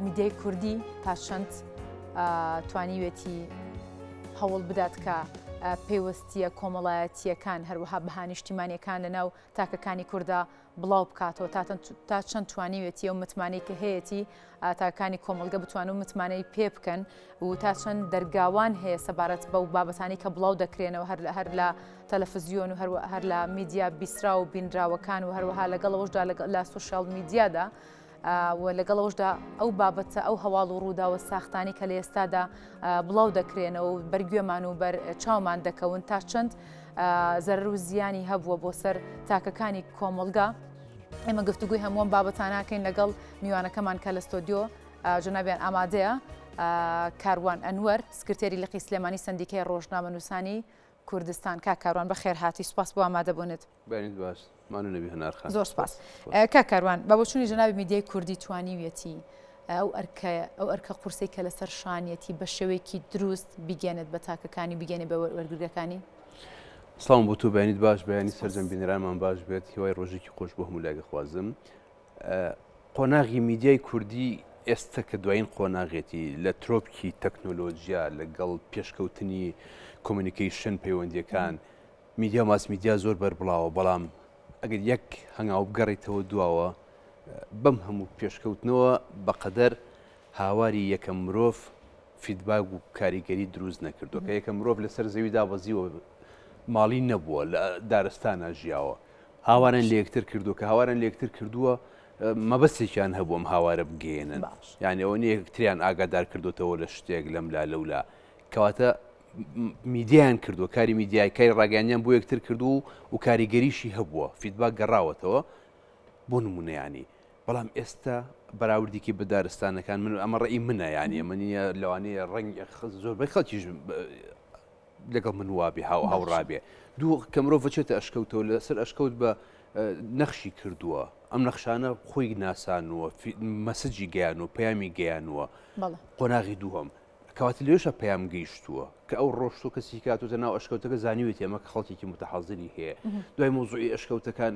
میدیای کوردی تا چەند توانیوێتی هەوڵ بدات کە پەیوەستیە کۆمەڵایەتیەکان هەروەها بەها نیشتیمانیەکان لە ناو تاکەکانی کوردا بڵاو بکاتەوە تا چەند توانیوێتی ئەو متمانەی کە هەیەتی تاکانی کۆمەڵگە بتوان و متمانەی پێ بکەن و تا چەند دەرگاوان هەیە سەبارەت بەو بابەتانی کە بڵاو دەکرێنەوە هەر لە هەر لە تەلەفزیۆن و هەر لە میدیا بیسرا و بینراوەکان و هەروەها لەگەڵەوەشدا لە سوسیال میدیادا و لەگەڵ ئەوەشدا ئەو بابەتە ئەو هەواڵ و ڕووداوە ساختانی کە لە ئێستادا بڵاو دەکرێنەوە و بەرگوێمان و بەر چاومان دەکەون تا چەند زەرەر و زیانی هەبووە بۆ سەر تاکەکانی کۆمەڵگا ئێمە گفتوگوی هەمووان بابەتاناکەین لەگەڵ میوانەکەمان کە لە ستۆدیۆ جەنابیان ئامادەیە کاروان ئەنوەر سکرتێری لقی سلێمانی سندیکای ڕۆژنامەنووسانی کوردستان کاک کاروان بەخێر هاتی سوپاس بۆ ئامادەبوونت. بەیانیت باش مانوو نەبی هەنار خان. زۆر سپاس کاک کاروان بە بۆچوونی جەنابی میدیای کوردی توانیویەتی ئەو ئەرکە ئەو ئەرکە قورسەی کە لەسەر شانیەتی بە شێوەیەکی دروست بیگەێنێت بە تاکەکانی بیگەێنێ بە وەرگرەکانی؟ سڵاوم بۆ تۆ بەیانیت باش بەیانی سەرجەم بینەرانمان باش بێت هیوای ڕۆژێکی خۆش بۆ هەموو لایەک خوازم قۆناغی میدیای کوردی ئێستا کە دوایین قۆناغێتی لە ترۆپکی تەکنۆلۆژیا لەگەڵ پێشکەوتنی communication پەیوەندیەکان میدیا و ماس میدیا زۆر بەربڵاوە، بەڵام ئەگەر یەک هەنگاو بگەڕێیتەوە دواوە، بەم هەموو پێشکەوتنەوە بەقەدەر هاواری یەکەم مرۆڤ feedback و کاریگەری دروست نەکردووە، کە یەکەم مرۆڤ لەسەر زەوی دابەزیوە ماڵی نەبووە، لە دارستانا ژیاوە، هاواران لە یەکتر کردووە، کە هاواران لە یەکتر کردووە مەبەستێکیان هەبوو ئەم هاوارە بگەیەنن، یانی ئەوە نییە یەکتریان ئاگادار کردۆتەوە لە شتێک لەملا لەولا، کەواتە میدیایان کردووە، کاری میدیای، کاری ڕاگەیاندنیان بۆ یەکتر کردووە و کاریگەریشی هەبووە، feedback گەڕاوەتەوە بۆ نموونە یانی. بەڵام ئێستا بەراوردێکی بە دارستانەکان من ئەمە ڕێی منە یانی ئەمە نییە لەوانەیە ڕەنگ زۆربەی خەڵکیش لەگەڵ من وابێ هاو هاوڕابێ دوو کە مرۆڤ چێتە ئەشکەوتەوە لەسەر ئەشکەوت بە نەخشی کردووە ئەم نەخشانە خۆی ناسانووە message ی گەیان و پەیامی گەیانووە قۆناغی دووەم کەواتە لەوێشا پەیام گەیشتووە کە ئەو ڕۆشتوو کەسی کاتۆتە ناو ئەشکەوتەکە زانیوێتی ئەمە کە خەڵکێکی متحەزری هەیە دوای مۆزوعی ئەشکەوتەکان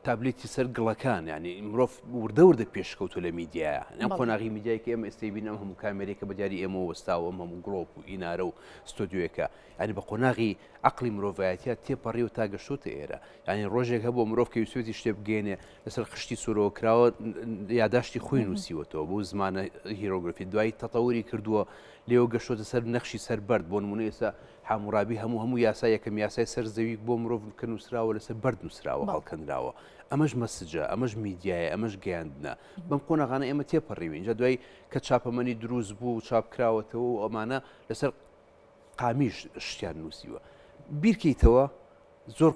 تابلێتی سەر گڵەکان ینی مرۆڤ وردە وردە پێشکەوتو لە میدیایە ئەم قۆناغی میدیای کە ئێمە ئێستای بین ئەم هەموو کامێرێکە بە دیاری ئێمە وەستاوە ئەم هەموو گڵۆپ و ئینارە و ستۆدیۆیەکە ینی بە قۆناغی عقلی مرۆڤایەتە تێپەڕی و تا گەشتۆتە ئێرە ینی ڕۆژێک هەبوو مرۆڤ کە ویستێتی شتێ بگەێنێ لەسەر خشتی سوورەوە کراوە یاداشتی خۆی نووسیوەتەوە بۆ زمانە هیرۆگرافی دوایی تەتەوری کردووە لێوە گەشتۆتە سەر نەخشی سەر بەرد بۆ نمونە ئێستا حامورابی هەموو هەموو یاسا یەکەم یاسای سەر زەوی بۆ مرۆڤ کە نووسراوە لەسەر بەرد نووسراوە هەڵکەنراوە ئەمەش message ە ئەمەش میدیایە ئەمەش گەیاندنە بەم قۆناغانە ئێمە تێپەڕیوین جا دوای کە چاپەمەنی دروست بوو و چاپ کراوەتەوە و ئەمانە لەسەر قامیش شتیان نووسیوە بیرکەیتەوە زۆر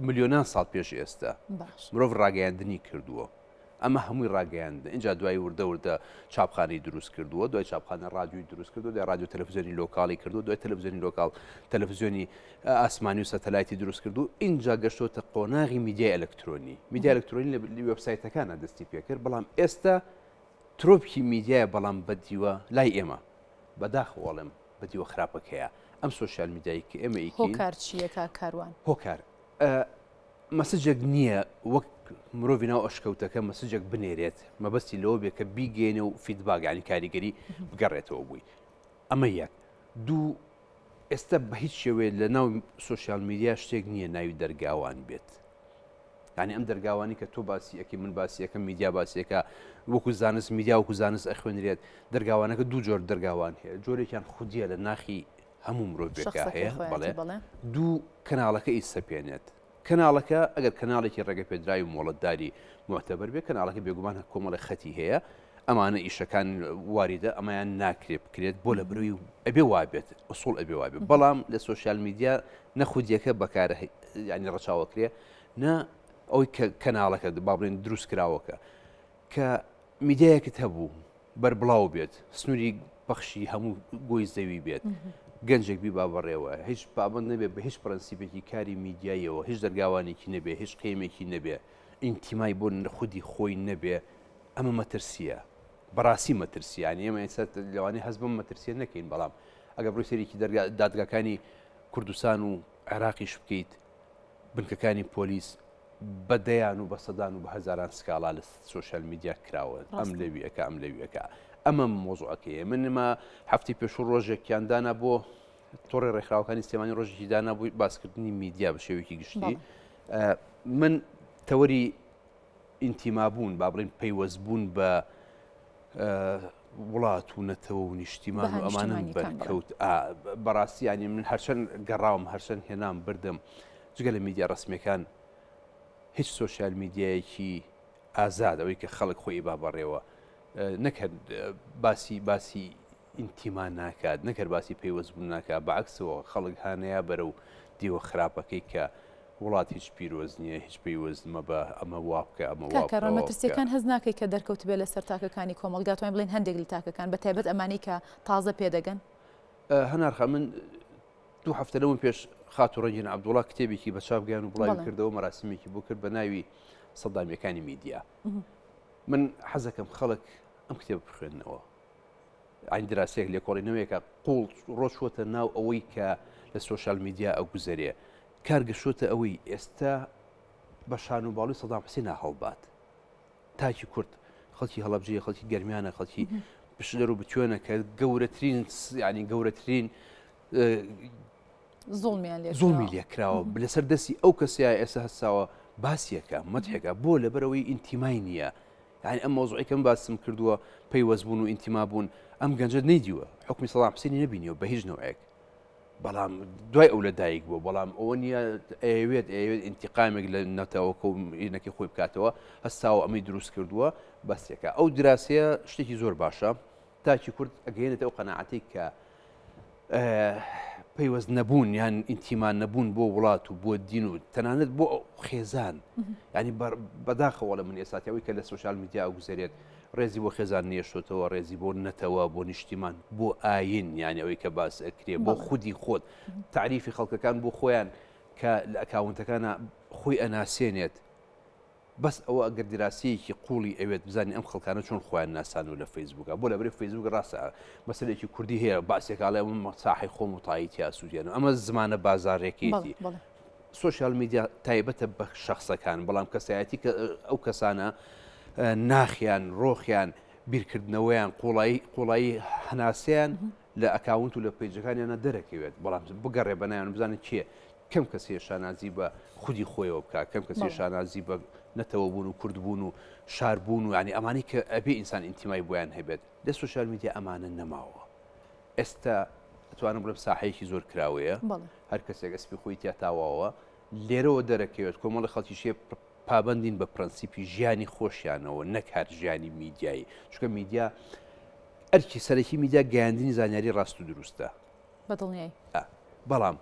ملیۆنان ساڵ پێش ئێستا مرۆڤ ڕاگەیاندنی کردووە ئەمە هەمووی ڕاگەیاندن اینجا دوای وردە وردە چاپخانەی دروست کردووە دوای چاپخانە ڕادیوی دروست کردو دوای ڕادیو تەلەفزیۆنی local ی کردو دوای تەلەفزیۆنی local تەلەفزیۆنی ئاسمانی و سەتەلایتی دروست کردو اینجا گەشتۆتە قۆناغی میدیای ئەلکترۆنی میدیا ئەلکترۆنی لە وێبسایتەکانە دەستی پێکرد بەڵام ئێستا ترۆپکی میدیایە بەڵام بەدیوە لای ئێمە بەداخەوە ئەڵێم بە دیوە خراپەکەیە ئەم سۆشیال میدیای کە ئێمە ئیکەین. هۆکار چییە کاک کاروان؟ هۆکار message ێک نییە وەک مرۆڤی ناو ئەشکەوتەکە message ێک بنێرێت مەبەستی لەوە بێ کە بیگەێنێ و feedback ینی کاریگەری بگەڕێتەوە بووی ئەمە یەک دوو ئێستا بە هیچ شێوەیە لە ناو سۆشیال میدیا شتێک نییە ناوی دەرگاوان بێت یانی ئەم دەرگاوانی کە تۆ باسی ئەەکەی من باسی ئەەکەم میدیا باسیەکە وەکو زانست میدیا وەکو زانست ئەخوێنرێت دەرگاوانەکە دوو جۆر دەرگاوان هەیە جۆرێکیان خودیە لە ناخی هەموو مرۆڤێکا هەیە بەڵێ دوو کەناڵەکە ئیسەپێنێت کەناڵەکە ئەگەر کەناڵێکی ڕێگە پێدراوی مۆڵەتداری معتەبەر بێ کەناڵەکە بێگومان کۆمەڵی خەتی هەیە ئەمانە ئیشەکان واریدە ئەمەیان ناکرێت بکرێت بۆ لە بروی ئەبێ وابێت ئوسوڵ ئەبێ وابێت بەڵام لە سۆشیال میدیا نەخودیەکە بەکارە ینی ڕەچاوەکرێ نە ئەوەی کە کەناڵەکە با بڵێن دروست کراوەکە کە میدیایەکت هەبوو بەربڵاو بێت سنووری پەخشی هەموو گۆی زەوی بێت گەنجێک بی با بەڕێوە هیچ پابند نەبێت بە هیچ پرەنسیپێکی کاری میدیاییەوە هیچ دەرگاوانێکی نەبێ هیچ قیمێکی نەبێ ئینتیمای بۆ خودی خۆی نەبێ ئەمە مەترسیە بەڕاستی مەترسیانی ئێمە ئێستا لەوانەیە هەست بەم مەترسیە نەکەین بەڵام ئەگەر بڕۆی سەیرێکی دادگاکانی کوردستان و عێراقیش بکەیت بنکەکانی پۆلیس. بە دەیان و بە سەدان و بە هەزاران سکاڵا لە سۆشیال میدیا کراوە ئەم لەوی ئەکا ئەم لەوی ئەکا ئەمە مۆزوعەکەیە من نما هەفتی پێشوو ڕۆژێکیان دانا بۆ تۆڕی ڕێکخراوەکانی سلێمانی ڕۆژێکی دانا بووی باسکردنی میدیا بە شێوەیەکی گشتی من تەوەری ئینتیمابوون با بڵین پەیوەستبوون بە وڵات و نەتەوە و نیشتیمان و ئەمانم بەرکەوت بەڕاستی ینی من هەرچەند گەڕاوم هەرچەند هێنام بردم جگە لە میدیا ڕسمیەکان هیچ سۆشیال میدیایەکی ئازاد ئەوەی کە خەڵک خۆی با بەڕێوە نەکەن باسی باسی ئینتیما ناکات نەکەر باسی پەیوەست بوون ناکات بەعکسەوە خەڵک هانەیە بەرەو دیوە خراپەکەی کە وڵات هیچ پیرۆز نییە هیچ پەیوەست مەبە ئەمە وا بکە ئەمە وا کاک کاروان بکە وا بکە. مەترسیەکان هەست ناکەی کە دەرکەوتبێ لەسەر تاکەکانی کۆمەڵگا توانین بڵێین هەندێک لە تاکەکان بە تایبەت ئەمانەی کە تازە پێدەگەن؟ هەنار خان من دوو هەفتە لەوە پێش خاتوو ڕەنگین عەبدوڵا کتێبێکی بە چاپ گەیان و بڵاوی کردەوە مەراسیمێکی بۆ کرد بە ناوی سەدامیەکانی میدیا من حەزەکەم خەڵک ئەم کتێب بخوێندنەوە ئاین دراسەیەک لێکۆڵینەوەیەکە قوڵ ڕۆچوەتە ناو ئەوەی کە لە سۆشیال میدیا ئەگوزەرێ کار گەشتۆتە ئەوەی ئێستا بە شان و باڵی سەدام حسێن هەڵبات تاکی کورد خەڵکی هەڵەبجەیە خەڵکی گەرمیانە خەڵکی پشدەر و بتوێنە کە گەورەترین ینی گەورەترین زوڵمی لێکراوە لەسەر دەستی ئەو کەسەیە ئێستا هەستاوە باسیەکە مەتحێکە بۆ لەبەرەوەی ئینتیمای نییە یعنی ئەم مەوزوعی کەم باسم کردووە پەیوەست بوون و ئینتیما بوون ئەم گەنجە نەیدیوە حکمی سەدام حسێنی نەبینیوە بە هیچ نەوەیەک بەڵام دوای ئەو لە دایک بووە بەڵام ئەوە نییە ئەیەوێت ئەیەوێت ئینتیقامێک لە نەتەوەکە و ئینەکەی خۆی بکاتەوە هەستاوە ئەمەی دروست کردووە بەسێکە ئەو دراسەیە شتێکی زۆر باشە تاکی کورد ئەگەیەنێتە ئەو قەناعەتەی کە پەیوەست نەبوون یان ئینتیمان نەبوون بۆ وڵات و بۆ دین و تەنانەت بۆ خێزان ینی بەداخەوە لە من ئێساتەوەی کە لە سوسیال میدیا گوزارێت ڕێزی بۆ خێزان نیشتۆتەوە ڕێزی بۆ نەتەوە بۆ نیشتیمان بۆ ئاین یانی ئەوەی کە باس ئەکرێ بۆ خودی خۆت تعریفی خەڵکەکان بۆ خۆیان کە لە ئەکاونتەکانە خۆی ئەناسێنێت بەس ئەوە ئەگەر دراسەیەکی قوڵی ئەوێت بزانین ئەم خەڵکانە چۆن خۆیان ناسانو لە فەیسبووکە بۆ لەبەری فەیسبوک ڕاستە مەسەلێکی کوردی هەیە باسێکاڵێ ئەمە ساحی خۆم و تایی تیا سوودیان ئەمە زمانە بازارێکیەتی سۆشیال میدیا تایبەتە بە شەخسەکان بەڵام کەسایەتی کە ئەو کەسانە ناخیان ڕۆخیان بیرکردنەوەیان قوڵایی قوڵایی هەناسەیان لە ئەکاونت و لە پەیجەکانیانە دەرەکەوێت بەڵام بگەڕێ بەنایان بزانن کێ کەم کەسێ شانازی بە خودی خۆیەوە بکە کەم کەسێ شانازی بە نەتەوە بوون و کوردبوون و شاربوون و ینی ئەمانی کە ئەبێ ئینسان ئینتیمای بۆیان هەبێت لە سوسیال میدیا ئەمانە نەماوە ئێستا ئەتوانم بڵێم ساحەیەکی زۆر کراوەیە هەر کەسێک ئەسپی خۆی تیا تاواوە لێرەوە دەرەکەوێت کۆمەڵی خەڵکیشێ پابندین بە پرەنسیپی ژیانی خۆشیانەوە نەک هەر ژیانی میدیایی چونکە میدیا ئەرکی سەرەکی میدیا گەیاندنی زانیاری ڕاست و دروستە بەدڵنیایی بەڵام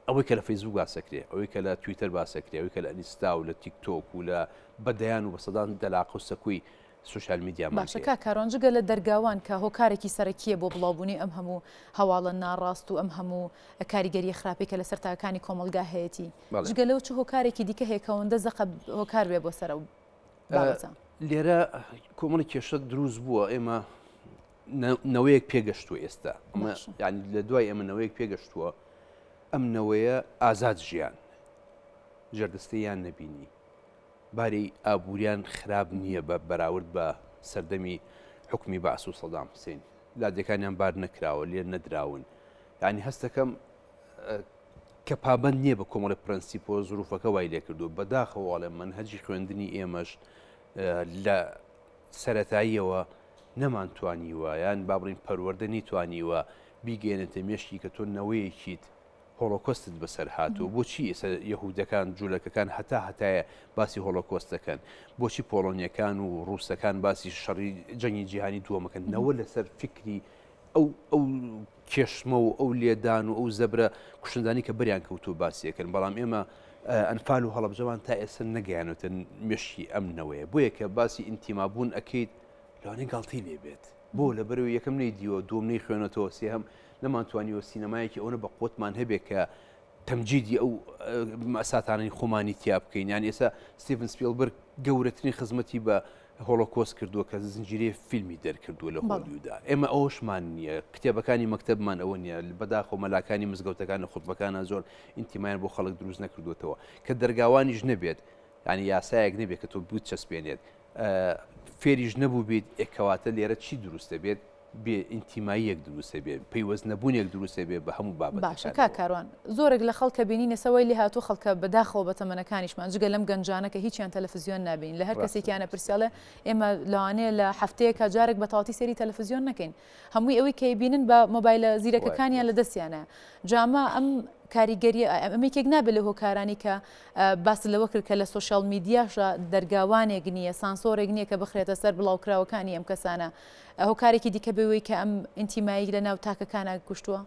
ئەوەی کە لە فەیسبوک باسەکرێ ئەوەی کە لە تویتەر باسەکرێ ئەوەی کە لە ئەنیستا و لە تیک تۆک و لە بەدەیان و بە سەدان دەلاقە و سەکوی سۆشیال میدیامان باشە کاک کاروان جگە لە دەرگاوان کە هۆکارێکی سەرەکییە بۆ بڵاوبوونی ئەم هەموو هەواڵە ناڕاست و ئەم هەموو کاریگەرییە خراپەی کە لەسەر تاکەکانی کۆمەڵگا هەیەتی جگە لەو چ هۆکارێکی دیکە هەیە کە ئەوەندە زەقە هۆکار بێ بۆ سەر ئەو بابەتە؟ لێرە کۆمەڵی کێشە دروست بووە ئێمە نەوەیەک پێگەشتووە ئێستا ئەمە یعنی لە دوای ئێمە نەوەیەک پێگەشتووە ئەم نەوەیە ئازاد ژیان ژێردەستەیان نەبینی باری ئابووریان خراپ نییە بە بەراورد بە سەردەمی حوکمی بەعس و سەدام حوسێن. لادێکانیان بار نەکراوە، لێ نەدراون. یانی هەست دەکەم کە پابەند نییە بە کۆمەڵی پرەنسیپەوە زروفەکە وای لێکردووە. بەداخەوە ئەڵێم مەنهەجی خوێندنی ئێمەش لە سەرەتاییەوە نەمانتوانیوە یان با بڵێین پەروەردە نەیتوانیوە بیگەیەنێتە مێشکی کە تۆ نەوەیەکیت هۆڵۆکۆستت بەسەر هاتووە بۆچی ئێستا یەهودەکان جولەکەکان هەتا هەتایە باسی هۆڵۆکۆست دەکەن بۆچی پۆڵۆنیەکان و ڕووسەکان باسی شەڕی جەنگی جیهانی دووەمەکەن نەوە لەسەر فکری ئەو ئەو کێشمە و ئەو لێدان و ئەو زەبرە کوشندانی کە بەریان کەوتووە باسیەکەن بەڵام ئێمە ئەنفال و هەڵەبجەمان تا ئێستا نەگەیانوتە مێشکی ئەم نەوەیە بۆیە کە باسی ئینتیمابوون ئەکەیت لەوانەیە گاڵتەی لێ بێت بۆ لەبەرەوەی یەکەم نەیدیوە دووەم نەیخوێنێتەوە سێهەم نەمانتوانیوە سینەمایەکی ئەوەنە بە قوتمان هەبێ کە تەمجیدی ئەو مەساتانەی خۆمانی تیا بکەین یان ئێستا ستیڤن سپیلبرگ گەورەترین خزمەتی بە هۆڵۆکۆست کردووە کە زنجیرەیە فیلمی دەرکردووە لە هۆلیودا ئێمە ئەوشمان نییە کتێبەکانی مەکتەبمان ئەوە نییە بەداخۆ مەلاکانی مزگەوتەکان لە خوتبەکانە زۆر ئینتیمایان بۆ خەڵک دروست نەکردوێتەوە کە دەرگاوانیش نەبێت. یانی یاسایەک نەبێت کە تۆ بتچەسپێنێت فێریش نەبووبیت ئێ کەواتە لێرە چی دروست دەبێت؟ بێ ئینتیماییەک دروست دەبێت، پەیوەست نەبوونێک دروست دەبێت بە هەموو باشە کاک بابەتەکانەوە. کاروان زۆرێک لە خەڵکە بینین ئێستا وای لێهاتوو خەڵکە بەداخەوە بە تەمەنەکانیشمان جگە لەم گەنجانە کە هیچیان تەلەفزیۆن نابینین لە هەر ڕاستە کەسێکیان ڕاستە. ئەپرسی ئەڵێ ئێمە لەوانەیە لە هەفتەیەکا جارێک بە تەواوەتی سەیری تەلەفزیۆن نەکەین هەمووی ئەوەی کە ئەیبینن بە مۆبایلە وایە زیرەکەکانیان لە ڕاستە. دەستیانە جا ئەمە ئەم کاریگەریە ئەمە یەکێک نابێت لە هۆکارانی کە باست لەوە کرد کە لە سۆشیال میدیاشا دەرگاوانێک نییە، سانسۆرێک نییە کە بخرێتە سەر بڵاوکراوەکانی ئەم کەسانە. هۆکارێکی دیکە بێ وەی کە ئەم ئینتیمایەی لە ناو تاکەکانا کوشتووە؟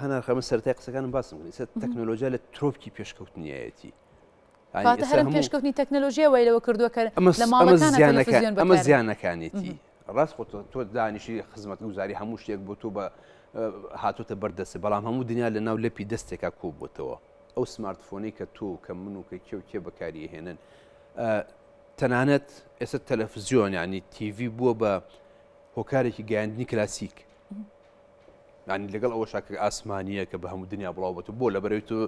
هەنار خان، من سەرەتای قسەکانم باسم کرد، ئێستا تەکنۆلۆژیا لە ترۆپکی پێشکەوتنیایەتی. کەواتە هەر ئەم پێشکەوتنی تەکنەلۆژیا وای لەوە کردووە کە لە ماڵەکانا تەلەفزیۆن ئەمە زیانەکانێتی. ڕاست خۆ تۆ دانیشی خزمەتگوزاری هەموو شتێک بۆ تۆ بە هاتۆتە بەردەست، بەڵام هەموو دنیا لە ناو لەپی دەستێکا کۆ بۆتەوە. ئەو سمارتفۆنەی کە تۆ و کە من و کە کێ و کێ بەکاری ئەهێنن تەنانەت ئێستا تەلەفزیۆن ینی TV بووە بە هۆکارێکی گەیاندنی کلاسیک ینی لەگەڵ ئەوە شاکە ئاسمانیە کە بە هەموو دنیا بڵاو بێت بۆ لە بەرەوەی تۆ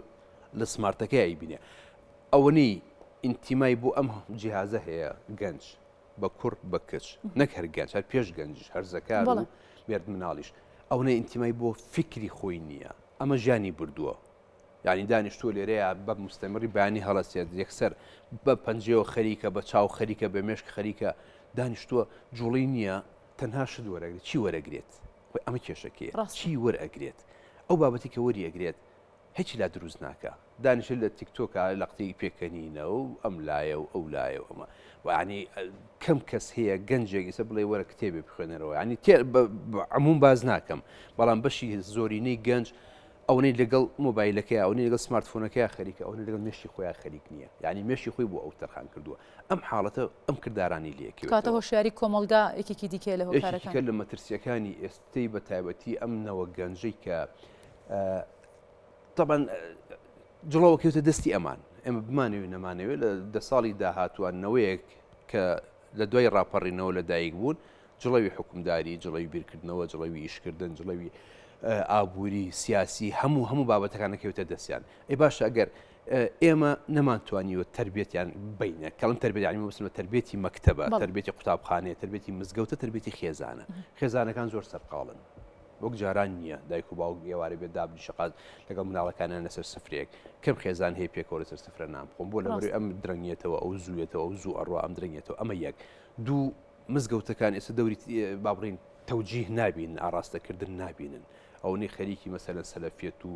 لە smart ەکەی ئەیبینێ ئەوەنەی ئینتیمای بۆ ئەم جیهازە هەیە گەنج بە کوڕ بە کچ نەک هەر گەنج هەر پێش گەنجیش هەرزەکار و مێرد مناڵیش ئەوەنە ئینتیمای بۆ فیکری خۆی نییە ئەمە ژیانی بردووە یانی دانیشتووە لێرەیە بە مستەمڕی بەیانی هەڵەسێت یەکسەر بە پەنجەوە خەریکە بە چاو خەریکە بە مێشک خەریکە دانیشتووە جوڵی نییە تەنها شت وەرەگرێت چی وەرەگرێت خۆی ئەمە کێشەکەیە ڕاستە. چی وەرئەگرێت ئەو بابەتی کە وەری ئەگرێت هیچی لا دروست ناکا دانیشت لە تیکتۆکا لەقتەی پێکەنینە و ئەم لایە و ئەو لایە و ئەمە وعنی کەم کەس هەیە گەنجێک ئیسە بڵێ وەرە کتێبێ بخوێنەرەوە ینی تێ عموم باز ناکەم بەڵام بەشی زۆرینەی گەنج ئەوەی لەگەڵ مۆبایلەکەی ئەوەی لەگەڵ سمارتفۆنەکەی خەریکە ئەوەی لەگەڵ مێشکی خۆیان خەریک نییە یعنی مێشکی خۆی بۆ ئەو تەرخان کردووە ئەم حاڵەتە ئەم کردارانی لەکەوتە هۆشیاری کۆمەلگا یەکێکی دیکە لە هۆکارەکە لە مەترسیەکانی ئێستەی بە تایبەتی ئەم نەوە گەنجەی کە تەبەن جڵەوە کەوتە دەستی ئەمان ئێمە بمانەوێ نەمانەوێ لە دە ساڵی داهاتوان نەوەیەک کە لە دوای ڕاپەڕینەوە لە دایک بوون جڵەوی حکومداری جڵەوی بیرکردنەوە جڵەوی ئیشکردن جڵەوی ئابووری سیاسی هەموو هەموو بابەتەکان کەوتە دەستیان ئەی باشە ئەگەر ئێمە نەمانتوانیوە تربێتیان بینە کەڵم تربێت ینی مەبەستمە تربێتی مەکتەبە تربێتی قوتابخانەیە تربێتی مزگەوتە تربێتی خێزانە خێزانەکان زۆر سەرقاڵن وەک جاران نییە دایک و باوک ئێوارە بێت دابنیشە قاز لەگەڵ مناڵەکانیان لەسەر سفرەیەک کەم خێزان هەیە پێکەوە لەسەر سفرە نان بخۆن بۆ لەبەرەوەی ئەم درەنگێتەوە ئەو زووێتەوە ئەو زوو ئەڕوا ئەم درەنگێتەوە ئەمە یەک دوو مزگەوتەکان ئێستا دەوری با بڵێین تەوجیه نابینن ئاراستەکردن نابینن ئەوەی خەریکی مەسەلەن سەلەفیەت و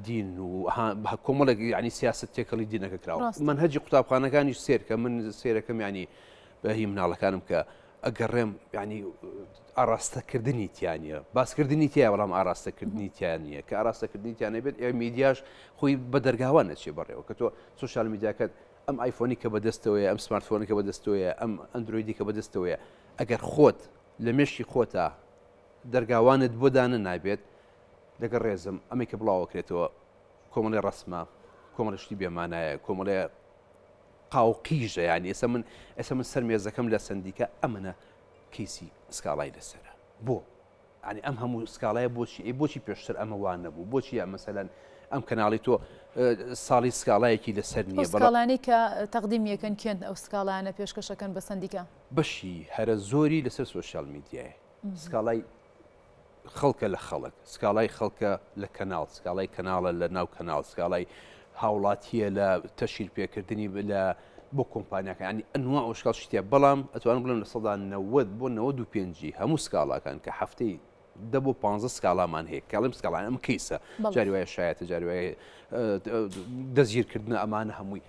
دین و کۆمەڵێک ینی سیاست تێکەڵی دینەکە کراوە من هەجی قوتابخانەکانیش سێرکە من سێرەکەم ینی بەهی مناڵەکانم کە ئەگەڕێم یانی ئاراستەکردنی تیا نییە باسکردنی تیا بەڵام ئاراستەکردنی تیا نییە کە ئاراستەکردنی تیا نەبێت ئێ میدیاش خۆی بە دەرگاوان نەچێ بەڕێوە کە تۆ سوسیال میدیاکەت ئەم ئایفۆنی کە بەدەستەوەیە ئەم سمارتفۆنی کە بەدەستەوەیە ئەم ئەندرۆیدی کە بەدەستەوەیە ئەگەر خۆت لە مێشکی خۆتا دەرگاوانت بۆ دانە نابێت لەگەڵ ڕێزم ئەمەی کە بڵاوەکرێتەوە کۆمەڵی ڕسمە کۆمەڵی شتی بێمانایە کۆمەڵێ قاو قیژە یانی ئێستا من ئێستا من سەر مێزەکەم لە سەندیکا ئەمەنە کەیسی سکاڵای لەسەرە بۆ ینی ئەم هەموو سکاڵای بۆچی ئەی بۆچی پێشتر ئەمە وان نەبوو بۆچی یا مەسەلەن ئەم کەناڵی تۆ ساڵی سکاڵایەکی لەسەر نییە سکاڵانی کە تەقدیم یەکەن کێن ئەو سکاڵانە پێشکەشەکەن بە سەندیکا بەشی هەرە زۆری لەسەر سۆشیال میدیایە سکاڵای خەڵکە لە خەڵک، سکاڵای خەڵکە لە کەناڵ، سکاڵای کەناڵە لە ناو کەناڵ، سکاڵای هاوڵاتییە لە تەشهیر پێکردنی لە بۆ کۆمپانیاکان ینی ئەنوا ئەوشکاڵ شتە بەڵام ئەتوانم بڵێم 90% بۆ 95 هەموو سکاڵاکان کە هەفتەی دە بۆ پ سکاڵامان هەیە کاڵم سکاڵان ئەم کەیسە جاری وایە شایەتە جاری وایە دەستگیرکردنە ئەمانە هەمووی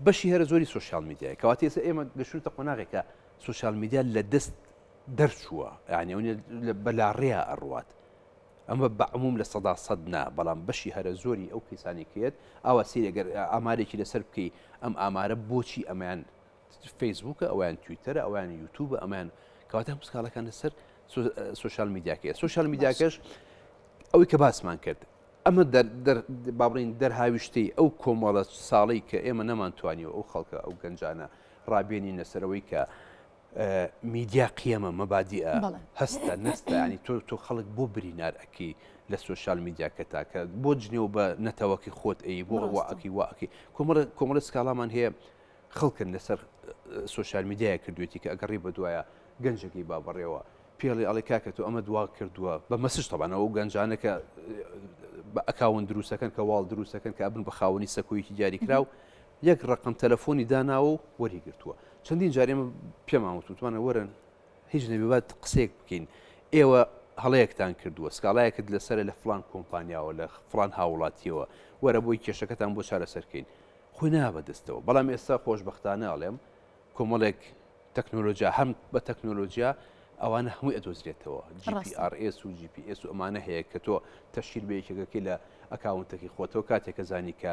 بەشی هەرە زۆری سوسیال میدیای کەواتە ئێستا ئێمە گەشتە قۆناغێکە سوسیال میدیا لە دەست دەرچووە یانی ئەو بە لاڕێیا ئەڕوات ئەمە بە عموم 100% نا بەڵام بەشی هەرە زۆری ئەو کەسانی کرد ئاوا سیر ئەگەر ئامارێکی لەسەر بکەی ئەم ئامارە بۆچی ئەمەیان فەیسبوکە ئەویان تویتەرە ئەویان یوتوبە ئەمان کەواتە هەموو سکاڵەکان لەسەر سوسیال میدیاکەیە سوسیال میدیاکەش ئەوەی کە باسمان کرد ئەمە با بڵین دەرهاویشتەی ئەو کۆمەڵە ساڵی کە ئێمە نەمانتوانیوە ئەو خەڵکە ئەو گەنجانە ڕابێنین لەسەرەوەی کە میدیا قیەمە مەبادیئە هەستە نەستە ینی تۆ تۆ خەڵک بۆ برینار ئەەکەی لە سوسیال میدیاکەتا کە بۆ جنێو بە نەتەوەکی خۆت ئەی بۆ واەکەی واەکەی کۆمەڵە کۆمەڵە سکاڵامان هەیە. خەڵکن لەسەر سۆشیال میدیایە کردوێتی کە ئەگەڕی بە دوایە گەنجەکەی با بەڕێوە پێڵی ئەڵێ کاکە تۆ ئەمە دوا کردووە بە message تەبانەوە ئەو گەنجانە کە بە account دروستەکەن کە wall دروستەکەن کە ئەبن بە خاوەنی سەکۆیەکی دیاریکراو یەک ڕقم تەلەفۆنی داناوە و وەری گرتووە چەندین جار ئێمە پێمان وتوتوانە وەرن هیچ نەبێ با قسەیەک بکەین ئێوە هەڵەیەکتان کردووە سکاڵایەکت لەسەرە لە فلان کۆمپانیاوە لە فلان هاوڵاتیەوە وەرە بۆی کێشەکەتان بۆ چارەسەرکەین خۆی نا بەدەستەوە بەڵام ئێستا خۆشببختانە ئەڵێم کۆمەڵێک تەکنۆلۆژیا هەم بە تەکنۆلۆژیا ئەوانە هەمووی ئەدۆزرێتەوە GPRS و GPS و ئەمانە هەیە کە تۆ تەشیر بە یەکێکەکەی لە ئەکاونتەکەی خۆتەوە کاتێک کە زانی کە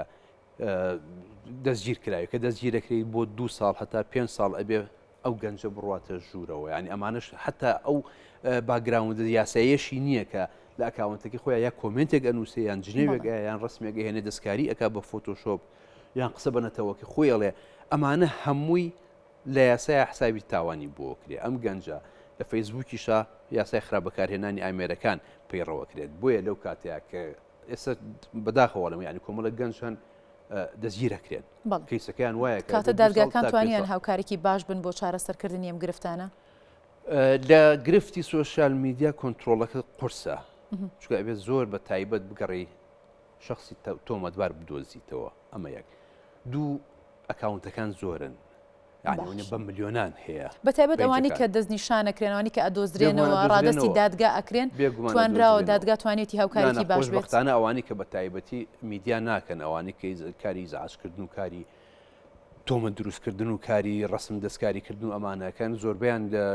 دەستگیر کراوی کە دەستگیرەکرێت بۆ دو ساڵ هەتا پێ ساڵ ئەبێ ئەو گەنجە بڕواتە ژوورەوە یانی ئەمانەش حتا ئەو background ە یاساییەشی نییە کە لە ئەکاونتەکەی خۆیان یا comment ێک ئەنووسێ یان جنێوێک یان ڕسمێک هێنێ دەستکاری ئەک بە فۆتۆشۆپ یان قسە بە نەتەوەکە خۆی ئەڵێ ئەمانە هەمووی لە یاسای حسابی تاوانی بۆ کرێ ئەم گەنجە لە فەیسبووکیشە یاسای خراپ بەکارهێنانی ئامێرەکان پەیڕەوەکرێت بۆیە لەو کاتەیە کە ئێستا بەداخەوە ئەڵێم یانی کۆمەڵێک گەنج هەن دەستگیرەکرێن کەیسەکەیان وایە کاتە دادگاکان توانیان هاوکارێکی باش بن بۆ چارەسەرکردنی ئەم گرفتانە؟ لە گرفتی سۆشیال میدیا کۆنتترۆڵەکە قورسە چونکە ئەبێت زۆر بە تایبەت بگەڕی شخصی تۆمەتبار بدۆزیتەوە ئەمە یەک دوو ئەکاونتەکان زۆرن یانی بە ملیۆنان هەیە. بە تایبەت ئەوانەی کە دەستنیشان ئەکرێن، ئەوانەی کە ئەدۆزرێنەوە، ڕادەستی دادگا ئەکرێن، توانراوە دادگا توانیویەتی هاوکارێکی باش بێت؟ خۆشبەختانە ئەوانەی کە بە تایبەتی میدیا ناکەن، ئەوانەی کە کاری ئیزعاجکردن و کاری تۆمەت دروستکردن و کاری ڕەسم دەستکاریکردن و ئەمانەکەن زۆربەیان لە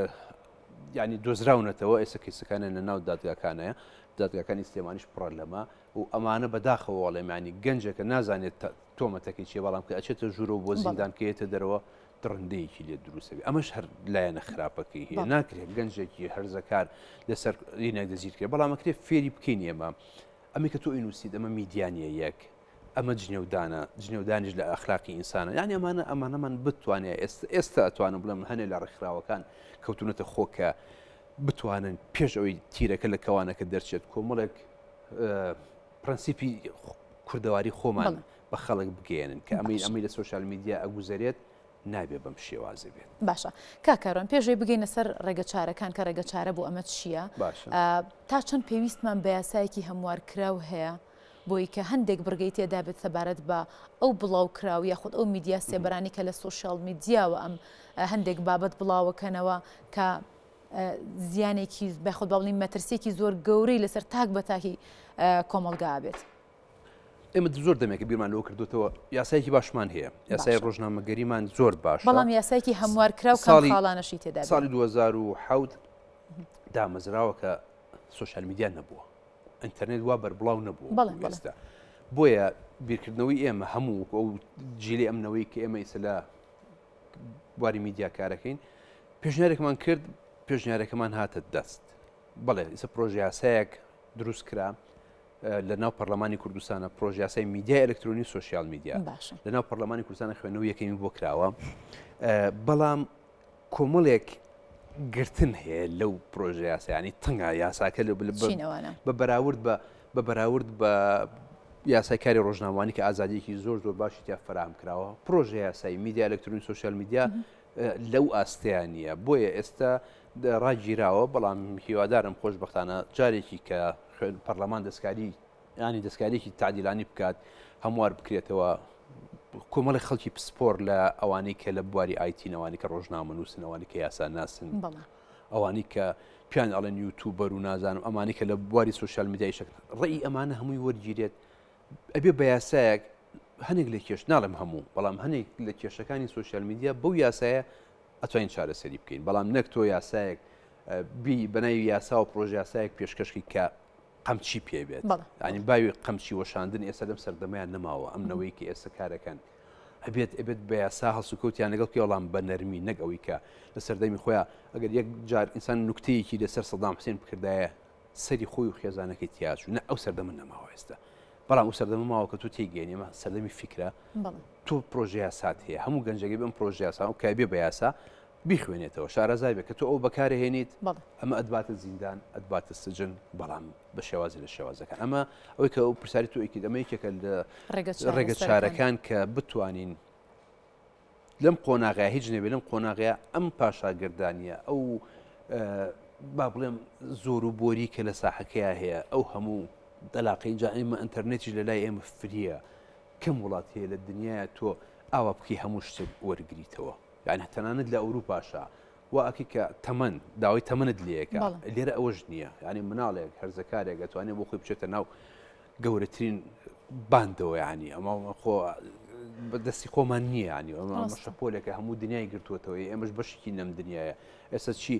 ینی دۆزراونەتەوە ئێستا کەیسەکانیان لە ناو دادگاکانەیە دادگاکانی سلێمانیش پڕە لەمە و ئەمانە بەداخەوە وەڵێمانی گەنجێکە نازانێت تۆمەتەکەی چیە بەڵام کە ئەچێتە ژوورەوە بۆ زیندان کە یەتە دەرەوە دڕندەیەکی لێ دروستەبێ ئەمەش هەر لایەنە خراپەکەی هەیە ناکرێت گەنجێکی هەرزەکار لەسەر ینێک دەزیرکرێت بەڵام ئەکرێت فێری بکەین ئێمە ئەمەی کە تۆ ئینوسیت ئەمە میدیانە یەک ئەمە جنێودانە جنێودانیش لە ئەخلاقی ئینسانە یعنی ئەمانە ئەمانەمان بتوانێت ئێستا ئێستا ئەتوانم بڵێم هەنێ لە ڕێکخراوەکان کەوتونەتە خۆ کە بتوانن پێش ئەوەی تیرەکە لە کەوانەکە دەرچێت کۆمەڵێک پرەنسیپی کوردەواری خۆمان بە خەڵک بگەیەنن کە ئەمەی ئەمەی لە سۆشیال میدیا ئەگوزەرێت نابێ بەم شێوازە بێت. باشە کاک کاروان پێش ئەوەی بگەینە سەر ڕێگە چارەکان کە ڕێگە چارە بۆ ئەمە چییە تا چەند پێویستمان بە یاسایەکی هەموارکراو هەیە بۆی کە هەندێک بڕگەی تێدا بێت سەبارەت بە ئەو بڵاوکراو یاخود ئەو میدیا سێبەرانی کە لە سۆشیال میدیاوە ئەم هەندێک بابەت بڵاوەکەنەوە کە زیانێکی بەخۆت با بڵێین مەترسیەکی زۆر گەورەی لەسەر تاک بە تاکی کۆمەڵگا بێت. ئێمە زۆر دەمێکە بیرمان لەوە کردوتەوە یاسایەکی باشمان هەیە یاسای ڕۆژنامەگەریمان زۆر باش بەڵام یاسایکی هەموار کرا و ساڵی خاڵانەشی تێدا ساڵی 2007 دامەزراوە کە سۆشیال میدیا نەبووە ئینتەرنێت وا بەربڵاو نەبوو ئێستا بۆیە بیرکردنەوەی ئێمە هەموو ئەو جیلی ئەمنەوەی کە ئێمە ئیسە لە بواری میدیا کارەکەین پێشنیارێکمان کرد پێشنیارەکەمان هاتە دەست بەڵێ ئیسە پرۆژیاسایەک دروست کرا لە ناو پەرلەمانی کوردستانە پرۆژیاسای میدیای ئەلکترۆنی و سۆشیال میدیا لە ناو پەرلەمانی کوردستانە خوێندنەوە یەکەمی بۆ کراوە بەڵام کۆمەڵێک گرتن هەیە لەو پرۆژە یاسایانی تەنگا یاساکە لە بە بەراورد بە بە بەراورد بە یاسای کاری ڕۆژنامەوانی کە ئازادیەکی زۆر زۆر باشی تیا فەراهەم کراوە پرۆژە یاسایی میدیا ئەلکترۆنی سۆشیال میدیا لەو ئاستەیان نییە بۆیە ئێستا ڕاگیراوە بەڵام هیوادارم خۆشببختانە جارێکی کە پەرلەمان دەستکاری ینی دەستکاریێکی تعدیلانی بکات هەموار بکرێتەوە کۆمەڵی خەڵکی پسپۆر لە ئەوانەی کە لە بواری ئایتی نەوانی کە ڕۆژنامە نووسنەوانی کە یاسا ناسن ئەوانەی کە پیان ئەڵێن یوتوبەر و نازانم ئەمانی کە لە بواری سوسیال میدیای شک ڕێی ئەمانە هەمووی وەرگیرێت ئەبێ بە یاسایەک هەنێک لە کێش ناڵم هەموو بەڵام هەنێک لە کێشەکانی سوسیال میدیا بەو یاسایە ئەتوانین چارەسەری بکەین بەڵام نەک تۆ یاسایەک بی بەناوی یاسا و پرۆژ یاسایەک پێشکەشکی کە قەمچی پێ بێت ینی باوی قەمچی وەشاندن ئێستا لەم سەردەمەیان نەماوە ئەم نەوەی کە ئێستا کارەکەن ئەبێت ئەبێت بە یاسا هەڵسوکەوتیان لەگەڵ بکەی بەڵام بە نەرمی نەک ئەوەی کە لە سەردەمی خۆیان ئەگەر یەک جار ئینسان نوکتەیەکی لەسەر سەدام حسێن بکردایە سەری خۆی و خێزانەکەی تیاچوو نە ئەو سەردەمە نەماوە ئێستا بەڵام ئەو سەردەمە ماوە کە تۆ تێگەێنی ئەمە سەردەمی فیکرە تۆ پرۆژە یاسات هەیە هەموو گەنجەکەی بەم پرۆژە یاسا و کابێ بە یاسا بیخوێنێتەوە شارەزای بێت کە تۆ ئەو بەکارهێنیت ئەمە ئەتباتە زیندان ئەتباتە سجن بەڵام بە شێوازی لە شێوازەکان ئەمە ئەوەی کە ئەو پرسیاری تۆ ئەیکرد ئەمە یەکێکە لە ڕێگە چارەکان کە بتوانین. لەم قۆناغەیە هیچ نەبێ لەم قۆناغەیە ئەم پاشاگەردانیە ئەو با بڵێم زۆر و بۆری کە لە ساحەکەیا هەیە ئەو هەموو دەلاقەی جا ئێمە ئەتەرنێتیش لە لای ئێمە فریە کەم وڵات هەیە لە دنیاە تۆ ئاوا بکەی هەموو شتێک وەرگریتەوە یعنی تەنانەت لە ئەوروپاشا وا ئەکەی کە تەمەن داوای تەمەنت لێکە لێرە ئەوەش نییە یعنی مناڵێک هەرزەکارێک ئەتوانێت بۆ خۆی بچێتە ناو گەورەترین باندەوە یعنی ئەمە خۆ بەدەستی خۆمان نییە ینی ئەمە شەپۆلێکە هەموو دنیای گرتووەتەوە ئێمەش بەشێکی لەم دنیاە ئێستا چی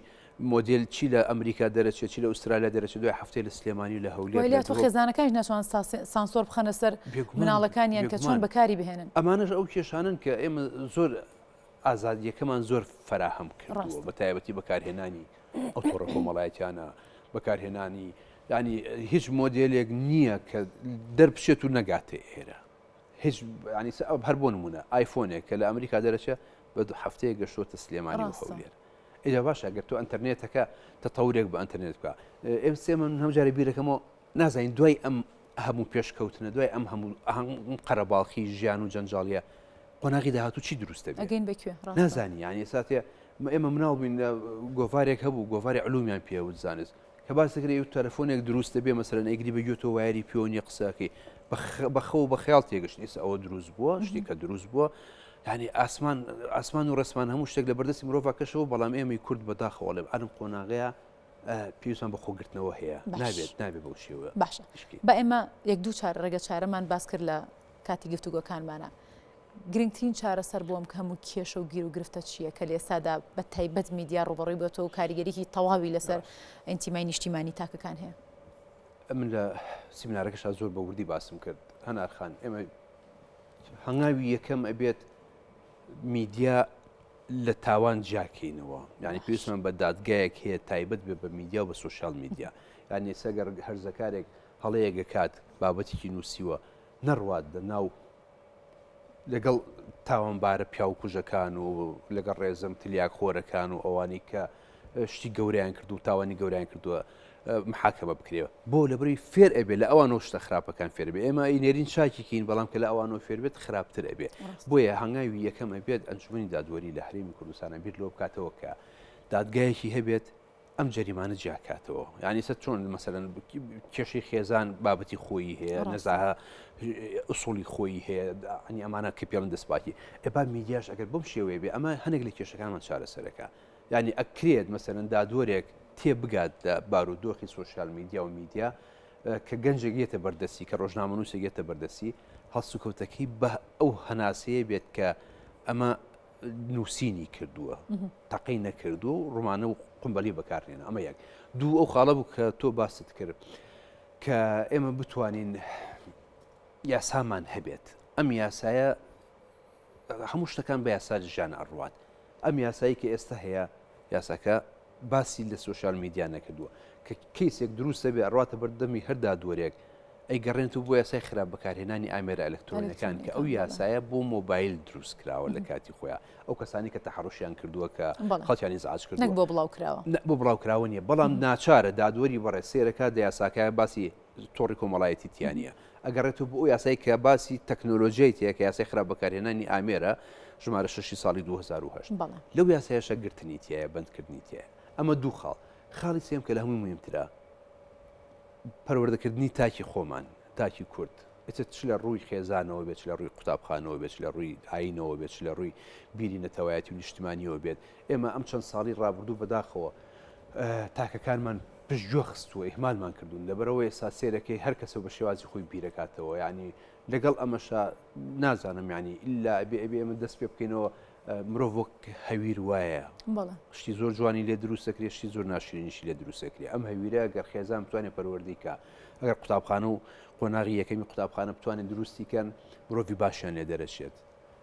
مۆدێل چی لە ئەمریکا دەرەچێت چی لە ئوسترالیا دەرەچێت دوای هەفتەی لە سلێمانی و لە هەولێر لە تۆ خێزانەکانیش ناتوان سانسۆر بخەنە سەر مناڵەکانیان کە چۆن بەکاری بهێنن ئەمانەش ئەو کێشانن کە ئێمە زۆر ئازادییەکەمان زۆر فەراهەم کردووە بە تایبەتی بەکارهێنانی ئەو تۆڕە کۆمەڵایەتیانە بەکارهێنانی ینی هیچ مۆدێلێک نییە کە دەربچێت و نەگاتە ئێرە هیچ ینی هەر بۆ نمونە ئایفۆنێک کە لە ئەمریکا دەرەچێت بە دو هەفتەیە گەشتۆتە سلێمانی و هەولێر ئیجا باشە گەر تۆ ئەتەرنێتەکە تەتەورێک بە ئەتەرنێت بکە ئێم سێ من هەمجارە بیرەکەمەوە نازانین دوای ئەم هەموو پێشکەوتنە دوای ئەم هەموو قەرەباڵخی ژیان و جەنجاڵیە قۆناغی داهاتوو چی دروست دەبێت ئەگەین بە کوێ ڕاستە نازانی یانی ئێستا تێ ئێمە مناڵ بووین لە گۆڤارێک هەبوو گۆڤاری علومیان پێ وت زانست کە باس دەکرێت ئەو تەلەفۆنێک دروست دەبێ مەسەلەن ئەیگری بە گوێتەوە وایەری پێوە نییە قسەکەی بە خەو بە خەیاڵ تێگەشت ئێستا ئەوە دروست بووە شتێک کە دروست بووە یعنی ئاسمان ئاسمان و ڕێسمان هەموو شتێک لە بەردەستی مرۆڤ کەشەوە بەڵام ئێمەی کورد بەداخەوە لە ئەم قۆناغەیە پێویستمان بە خۆگرتنەوە هەیە نابێت نابێت بەو شێوە باشە بە ئێمە یەک دوو چار ڕێگە چارەمان باس کرد لە کاتی گفتوگۆکانمانە گرنگترین چارەسەر بۆ ئەم هەموو کێشە و گیر و گرفتە چییە کە لە ئێستادا بە تایبەت میدیا ڕووبەڕووی بۆتەوە و کاریگەریی تەواوی لەسەر ئینتیمای نیشتیمانی تاکەکان هەیە؟ من لە سیمینارەکەشا زۆر بە وردی باسم کرد هەنار خان ئێمە هەنگاوی یەکەم ئەبێت میدیا لە تاوان جیاکەینەوە یعنی پێویستمان بە دادگایەک هەیە تایبەت بێ بە میدیا و بە سۆشیال میدیا یعنی ئێستا گەر هەرزەکارێک هەڵەیەک ئەکات بابەتێکی نووسیوە نەڕوات لە ناو لەگەڵ تاوانبارە پیاوکوژەکان و لەگەڵ ڕێزم تلیاک خۆرەکان و ئەوانەی کە شتی گەوریان کرد و تاوانی گەوریان کردووە محاکەمە بکرێەوە بۆ لەبری فێر ئەبێ لە ئەوانەوە شتە خراپەکان فێر بێ ئێمە ئینێرین چاکیکین بەڵام کە لە ئەوانەوە فێر بێت خراپتر ئەبێ بۆیە هەنگاوی یەکەم ئەبێت ئەنجومەنی دادوەری لە هەرێمی کوردستانە بیر لەوە بکاتەوە کە دادگایەکی هەبێت ئەم جەریمانە جیاکاتەوە یعنی سە چۆن مەسەلەن کێشەی خێزان بابەتی خۆی هەیە نەزاهە ئوسوڵی خۆی هەیە ئەنی ئەمانە کە پێڵن دەستپاکی ئێبا میدیاش ئەگەر بەم شێوەیە بێ ئەمە هەنێک لە کێشەکانمان چارەسەرەکە یعنی ئەکرێت مەسەلەن دادوەرێک تێبگات لە بارودۆخی سۆشیال میدیا و میدیا کە گەنجێک یەتە بەردەستی کە ڕۆژنامەنووسێک یەتە بەردەستی هەڵسوکەوتەکەی بە ئەو هەناسەیە بێت کە ئەمە نووسینی کردووە تەقەی نەکردووە و ڕمانە و قمبەلی بەکارنێنە ئەمە یەک دوو ئەو خاڵە بوو کە تۆ باست کرد کە ئێمە بتوانین یاسامان هەبێت ئەم یاسایە هەموو شتەکان بە یاسا ژیان ئەڕوات ئەم یاسایی کە ئێستا هەیە یاساکە باسی لە سۆشیال میدیا نەکردووە کە کەیسێک دروستە بێ ئەڕواتە بەردەمی هەر دادوەرێک ئەیگەڕێنێتەوە بۆ یاسای خراپ بەکارهێنانی ئامێرە ئەلکترۆنیەکان کە ئەو یاسایە بۆ مۆبایل دروست کراوە لە کاتی خۆیان ئەو کەسانی کە تەحەڕوشیان کردووە کە خەڵکیان ئیزعاج کردووە نەک بۆ بڵاو کراوە بۆ بڵاو کراوە نییە بەڵام ناچارە دادوەری بەڕێ سێرەکە دە یاساکە باسی تۆڕی کۆمەڵایەتی تیانە ئەگەڕێتەوە بۆ ئەو یاسای کە باسی تەکنۆلۆژیای تەیە کە یاسای خراپ بەکارهێنانی ئامێرە ژمارە شەشی ساڵی 2008 لەو یاسایەشە گرتنی تایە بەندکردنی تایە ئەمە دوو خاڵ خاڵی سێم کە لە هەمووی مهمترە پەروەردەکردنی تاکی خۆمان، تاکی کورد، ئیتر چ لە ڕووی خێزانەوە بێت، چ لە ڕووی قوتابخانەوە بێت، چ لە ڕووی ئایینەوە بێت، چ لە ڕووی بیری نەتەوایەتی و نیشتمانییەوە بێت، ئێمە ئەم چەند ساڵی ڕابردوو بەداخەوە تاکەکانمان پشتگوێ خستووە، ئیهمالمان کردوون، لەبەرئەوە ئێستا سەیرەکەی هەر کەسە و بە شێوازی خۆی بیرەکاتەوە، یانی لەگەڵ ئەمەشا نازانم یانی ئیلا ئەبێ ئەبێ ئێمە دەست پێ بکەینەوە مرۆڤ وەک هەویر وایە شتی زۆر جوانی لێ دروست دەکرێت شتی زۆر ناشرینیشی لێ دروست دەکرێت ئەم هەویرە گەر خێزان بتوانێت پەروەردەی کا ئەگەر قوتابخانە و قۆناغی یەکەمی قوتابخانە بتوانێت دروستی کەن مرۆڤی باشیان لێ دەرەچێت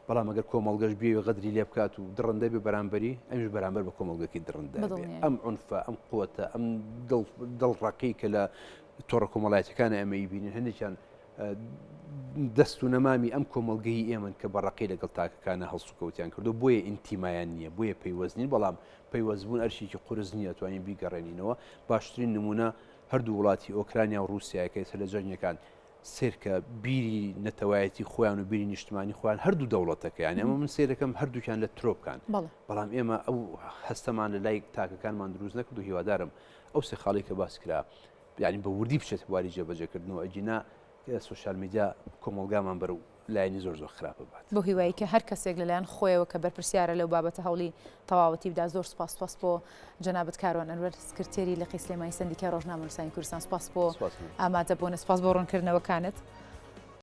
بەڵام ئەگەر کۆمەڵگەش بێ غەدری لێ بکات و دڕندە بێ بەرامبەری ئەمیش بەرامبەر بە کۆمەڵگەکەی دڕندە ئەم عنفە ئەم قوتە ئەم دڵڕەقی کە لە تۆڕە کۆمەڵایەتەکان ئەمەی بینین هەندێکیان دەست و نەمامی ئەم کۆمەڵگەی ئێمەن کە بە ڕەقی لەگەڵ تاکەکانە هەڵسوکەوتیان کردو بۆیە ئینتیمایان نییە بۆیە پەیوەست نین بەڵام پەیوەستبوون ئەرکێکی قورس نییە توانین بیگەڕێنینەوە باشترین نمونە هەردوو وڵاتی ئۆکرانیا و ڕووسیا کە ئێستا لە جەنگەکان. سێرکە بیری نەتەوایەتی خۆیان و بیری نیشتمانی خۆیان هەردوو دەوڵەتەکە یانی ئەمە من سێرەکەم هەردووکیان لە ترۆپکان بەڵام ئێمە ئەو هەستەمان لە لای تاکەکانمان دروست نەکرد و هیوادارم ئەو سێ خاڵی کە باس کرا یعنی بە وردی بچێت بواری جێبەجێکردنەوە ئەگینا سۆشیال میدیا کۆمەڵگامان بەرەو لایەنی زۆر زۆر خراپ ببات. بەو هیوایەی کە هەر کەسێک لەلایەن خۆیەوە کە بەرپرسیارە لەو بابەتە هەوڵی تەواوەتی بدا. زۆر سوپاس سوپاس بۆ جەنابت کاروان ئەنوەر سکرتێری لقی سلێمانی سەندیکای ڕۆژنامەنووسانی کوردستان سوپاس بۆ ئامادەبوونت سوپاس بۆ ڕوونکردنەوەکانت.